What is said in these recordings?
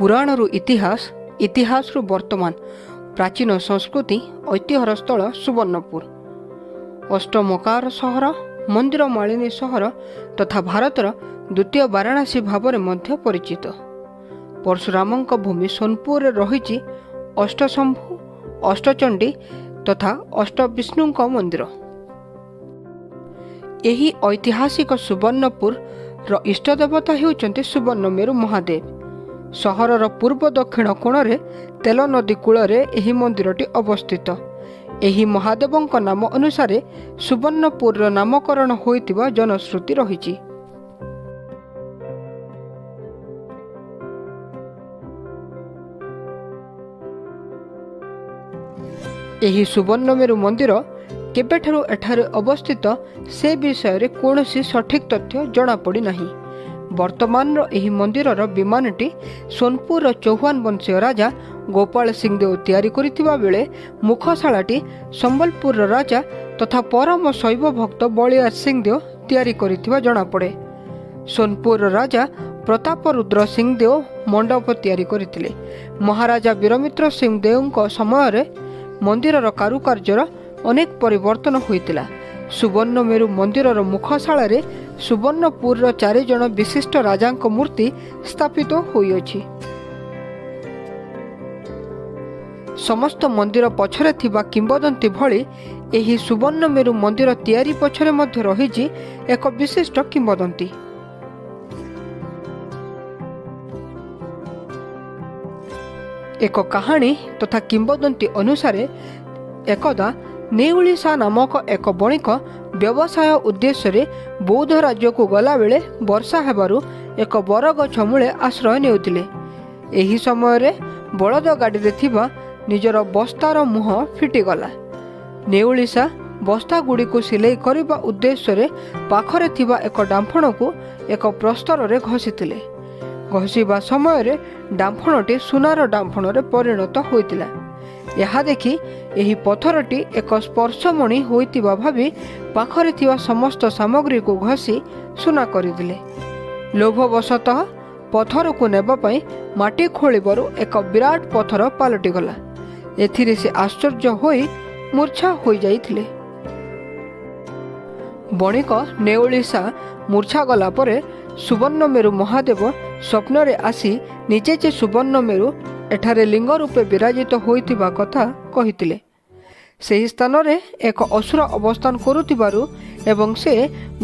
ପୁରାଣରୁ ଇତିହାସ, ଇତିହାସରୁ ବର୍ତ୍ତମାନ, ପ୍ରାଚୀନ ସଂସ୍କୃତି ଐତିହ୍ୟର ସ୍ଥଳ ସୁବର୍ଣ୍ଣପୁର। ଅଷ୍ଟମକାର ସହର, ମନ୍ଦିର ମାଳିନୀ ସହର ତଥା ଭାରତର ଦ୍ୱିତୀୟ ବାରାଣାସୀ ଭାବରେ ମଧ୍ୟ ପରିଚିତ। ପରଶୁରାମଙ୍କ ଭୂମି ସୋନପୁରରେ ରହିଛି ଅଷ୍ଟଶମ୍ଭୁ, ଅଷ୍ଟଚଣ୍ଡୀ ତଥା ଅଷ୍ଟବିଷ୍ଣୁଙ୍କ ମନ୍ଦିର। ଏହି ଐତିହାସିକ ସୁବର୍ଣ୍ଣପୁରର ଇଷ୍ଟଦେବତା ହେଉଛନ୍ତି ସୁବର୍ଣ୍ଣମେରୁ ମହାଦେବ। ସହରର ପୂର୍ବ ଦକ୍ଷିଣ କୋଣରେ ତେଲ ନଦୀ କୂଳରେ ଏହି ମନ୍ଦିରଟି ଅବସ୍ଥିତ। ଏହି ମହାଦେବଙ୍କ ନାମ ଅନୁସାରେ ସୁବର୍ଣ୍ଣପୁରର ନାମକରଣ ହୋଇଥିବା ଜନଶ୍ରୁତି ରହିଛି। ଏହି ସୁବର୍ଣ୍ଣମେରୁ ମନ୍ଦିର କେବେଠାରୁ ଏଠାରେ ଅବସ୍ଥିତ, ସେ ବିଷୟରେ କୌଣସି ସଠିକ୍ ତଥ୍ୟ ଜଣାପଡ଼ିନାହିଁ। ବର୍ତ୍ତମାନର ଏହି ମନ୍ଦିରର ବିମାନଟି ସୋନପୁରର ଚୌହାନ ବଂଶୀୟ ରାଜା ଗୋପାଳ ସିଂଦେଓ ତିଆରି କରିଥିବା ବେଳେ ମୁଖଶାଳାଟି ସମ୍ବଲପୁରର ରାଜା ତଥା ପରମ ଶୈବ ଭକ୍ତ ବଳିଆର ସିଂଦେଓ ତିଆରି କରିଥିବା ଜଣାପଡ଼େ। ସୋନପୁରର ରାଜା ପ୍ରତାପରୁଦ୍ର ସିଂଦେଓ ମଣ୍ଡପ ତିଆରି କରିଥିଲେ। ମହାରାଜା ବୀରମିତ୍ର ସିଂଦେଓଙ୍କ ସମୟରେ ମନ୍ଦିରର କାରୁକାର୍ଯ୍ୟର ଅନେକ ପରିବର୍ତ୍ତନ ହୋଇଥିଲା। ସୁବର୍ଣ୍ଣମେରୁ ମନ୍ଦିରର ମୁଖଶାଳାରେ ସୁବର୍ଣ୍ଣପୁରର ଚାରିଜଣ ବିଶିଷ୍ଟ ରାଜାଙ୍କ ମୂର୍ତ୍ତି ସ୍ଥାପିତ ହୋଇଅଛି। ସମସ୍ତ ମନ୍ଦିର ପଛରେ ଥିବା କିମ୍ବଦନ୍ତୀ ଭଳି ଏହି ସୁବର୍ଣ୍ଣମେରୁ ମନ୍ଦିର ତିଆରି ପଛରେ ମଧ୍ୟ ରହିଛି ଏକ ବିଶିଷ୍ଟ କିମ୍ବଦନ୍ତୀ। ଏକ କାହାଣୀ ତଥା କିମ୍ବଦନ୍ତୀ ଅନୁସାରେ, ଏକଦା ନେଉଳିସା ନାମକ ଏକ ବଣିକ ବ୍ୟବସାୟ ଉଦ୍ଦେଶ୍ୟରେ ବୌଦ୍ଧ ରାଜ୍ୟକୁ ଗଲାବେଳେ ବର୍ଷା ହେବାରୁ ଏକ ବରଗଛ ମୂଳେ ଆଶ୍ରୟ ନେଉଥିଲେ। ଏହି ସମୟରେ ବଳଦ ଗାଡ଼ିରେ ଥିବା ନିଜର ବସ୍ତାର ମୁହଁ ଫିଟିଗଲା। ନେଉଳିସା ବସ୍ତାଗୁଡ଼ିକୁ ସିଲେଇ କରିବା ଉଦ୍ଦେଶ୍ୟରେ ପାଖରେ ଥିବା ଏକ ଡାମ୍ଫଣକୁ ଏକ ପ୍ରସ୍ତରରେ ଘଷିଥିଲେ। ଘଷିବା ସମୟରେ ଡାମ୍ଫଣଟି ସୁନାର ଡାମ୍ଫଣରେ ପରିଣତ ହୋଇଥିଲା। ଏହା ଦେଖି ଏହି ପଥରଟି ଏକ ସ୍ପର୍ଶମଣି ହୋଇଥିବା ଭାବି ପାଖରେ ଥିବା ସମସ୍ତ ସାମଗ୍ରୀକୁ ଘଷି ସୁନା କରିଦେଲେ। ଲୋଭବଶତଃ ପଥରକୁ ନେବା ପାଇଁ ମାଟି ଖୋଳିବାରୁ ଏକ ବିରାଟ ପଥର ପାଲଟିଗଲା। ଏଥିରେ ସେ ଆଶ୍ଚର୍ଯ୍ୟ ହୋଇ ମୂର୍ଚ୍ଛା ହୋଇଯାଇଥିଲେ। ବଣିକ ନେଉଳିସା ମୂର୍ଚ୍ଛା ଗଲା ପରେ ସୁବର୍ଣ୍ଣମେରୁ ମହାଦେବ ସ୍ୱପ୍ନରେ ଆସି ନିଜେ ଯେ ସୁବର୍ଣ୍ଣମେରୁ ଏଠାରେ ଲିଙ୍ଗ ରୂପେ ବିରାଜିତ ହୋଇଥିବା କଥା କହିଥିଲେ। ସେହି ସ୍ଥାନରେ ଏକ ଅସୁର ଅବସ୍ଥାନ କରୁଥିବାରୁ ଏବଂ ସେ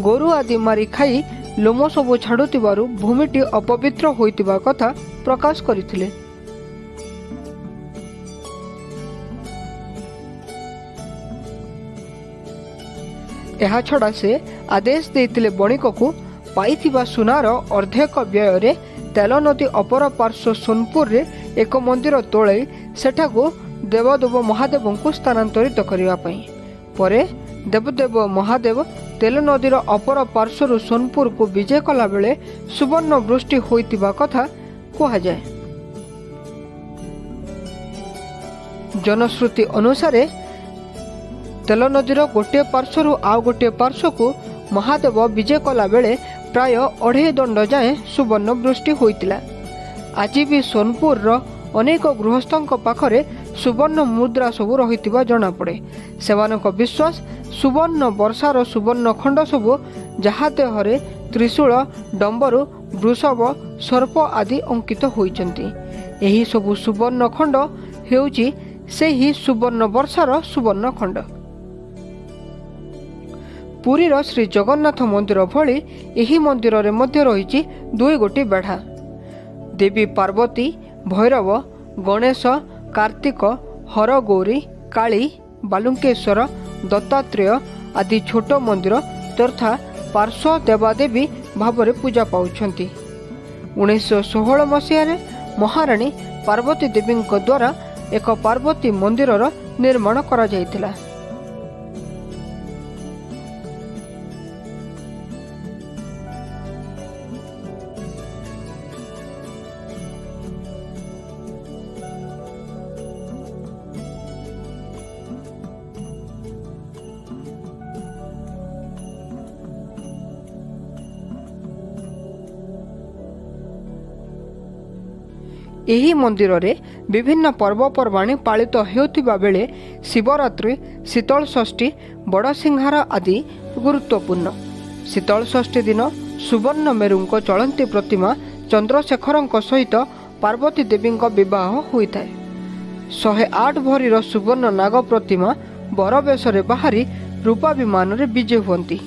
ଗୋରୁ ଆଦି ମାରି ଖାଇ ଲୋମ ସବୁ ଛାଡ଼ୁଥିବାରୁ ଭୂମିଟି ଅପବିତ୍ର ହୋଇଥିବା କଥା ପ୍ରକାଶ କରିଥିଲେ। ଏହାଛଡ଼ା ସେ ଆଦେଶ ଦେଇଥିଲେ, ବଣିକକୁ ପାଇଥିବା ସୁନାର ଅର୍ଦ୍ଧେକ ବ୍ୟୟରେ ତେଲ ନଦୀ ଅପର ପାର୍ଶ୍ୱ ସୋନପୁରରେ ଏକ ମନ୍ଦିର ତୋଳାଇ ସେଠାକୁ ଦେବଦେବ ମହାଦେବଙ୍କୁ ସ୍ଥାନାନ୍ତରିତ କରିବା ପାଇଁ। ପରେ ଦେବଦେବ ମହାଦେବ ତେଲ ନଦୀର ଅପର ପାର୍ଶ୍ୱରୁ ସୋନପୁରକୁ ବିଜେ କଲାବେଳେ ସୁବର୍ଣ୍ଣ ବୃଷ୍ଟି ହୋଇଥିବା କଥା କୁହାଯାଏ। ଜନଶ୍ରୁତି ଅନୁସାରେ ତେଲ ନଦୀର ଗୋଟିଏ ପାର୍ଶ୍ୱରୁ ଆଉ ଗୋଟିଏ ପାର୍ଶ୍ୱକୁ ମହାଦେବ ବିଜେ କଲାବେଳେ ପ୍ରାୟ 2.5 ଦଣ୍ଡ ଯାଏଁ ସୁବର୍ଣ୍ଣ ବୃଷ୍ଟି ହୋଇଥିଲା। ଆଜି ବି ସୋନପୁରର ଅନେକ ଗୃହସ୍ଥଙ୍କ ପାଖରେ ସୁବର୍ଣ୍ଣ ମୁଦ୍ରା ସବୁ ରହିଥିବା ଜଣାପଡ଼େ। ସେମାନଙ୍କ ବିଶ୍ୱାସ, ସୁବର୍ଣ୍ଣ ବର୍ଷାର ସୁବର୍ଣ୍ଣ ଖଣ୍ଡ ସବୁ, ଯାହା ଦେହରେ ତ୍ରିଶୂଳ, ଡମ୍ବରୁ, ବୃଷଭ, ସର୍ପ ଆଦି ଅଙ୍କିତ ହୋଇଛନ୍ତି, ଏହି ସବୁ ସୁବର୍ଣ୍ଣ ଖଣ୍ଡ ହେଉଛି ସେହି ସୁବର୍ଣ୍ଣ ବର୍ଷାର ସୁବର୍ଣ୍ଣ ଖଣ୍ଡ। ପୁରୀର ଶ୍ରୀ ଜଗନ୍ନାଥ ମନ୍ଦିର ଭଳି ଏହି ମନ୍ଦିରରେ ମଧ୍ୟ ରହିଛି ଦୁଇ ଗୋଟି ବେଢ଼ା। ଦେବୀ ପାର୍ବତୀ, ଭୈରବ, ଗଣେଶ, କାର୍ତ୍ତିକ, ହରଗୌରୀ, କାଳୀ, ବାଲୁଙ୍କେଶ୍ୱର, ଦତ୍ତାତ୍ରେୟ ଆଦି ଛୋଟ ମନ୍ଦିର ତଥା ପାର୍ଶ୍ୱ ଦେବାଦେବୀ ଭାବରେ ପୂଜା ପାଉଛନ୍ତି। 1916 ମସିହାରେ ମହାରାଣୀ ପାର୍ବତୀ ଦେବୀଙ୍କ ଦ୍ୱାରା ଏକ ପାର୍ବତୀ ମନ୍ଦିରର ନିର୍ମାଣ କରାଯାଇଥିଲା। ଏହି ମନ୍ଦିରରେ ବିଭିନ୍ନ ପର୍ବପର୍ବାଣି ପାଳିତ ହେଉଥିବା ବେଳେ ଶିବରାତ୍ରି, ଶୀତଳଷଷ୍ଠୀ, ବଡ଼ସିଂହାର ଆଦି ଗୁରୁତ୍ୱପୂର୍ଣ୍ଣ। ଶୀତଳଷଷ୍ଠୀ ଦିନ ସୁବର୍ଣ୍ଣ ମେରୁଙ୍କ ଚଳନ୍ତି ପ୍ରତିମା ଚନ୍ଦ୍ରଶେଖରଙ୍କ ସହିତ ପାର୍ବତୀ ଦେବୀଙ୍କ ବିବାହ ହୋଇଥାଏ। 108 ଭରିର ସୁବର୍ଣ୍ଣ ନାଗ ପ୍ରତିମା ବରବେଶରେ ବାହାରି ରୂପା ବିମାନରେ ବିଜେ ହୁଅନ୍ତି।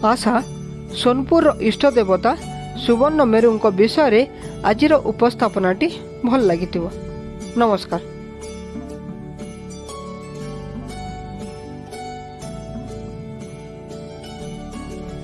ଆଶା, ସୋନପୁରର ଇଷ୍ଟ ଦେବତା ସୁବର୍ଣ୍ଣ ମେରୁଙ୍କ ବିଷୟରେ ଆଜିର ଉପସ୍ଥାପନାଟି ଭଲ ଲାଗିଥିବ। ନମସ୍କାର।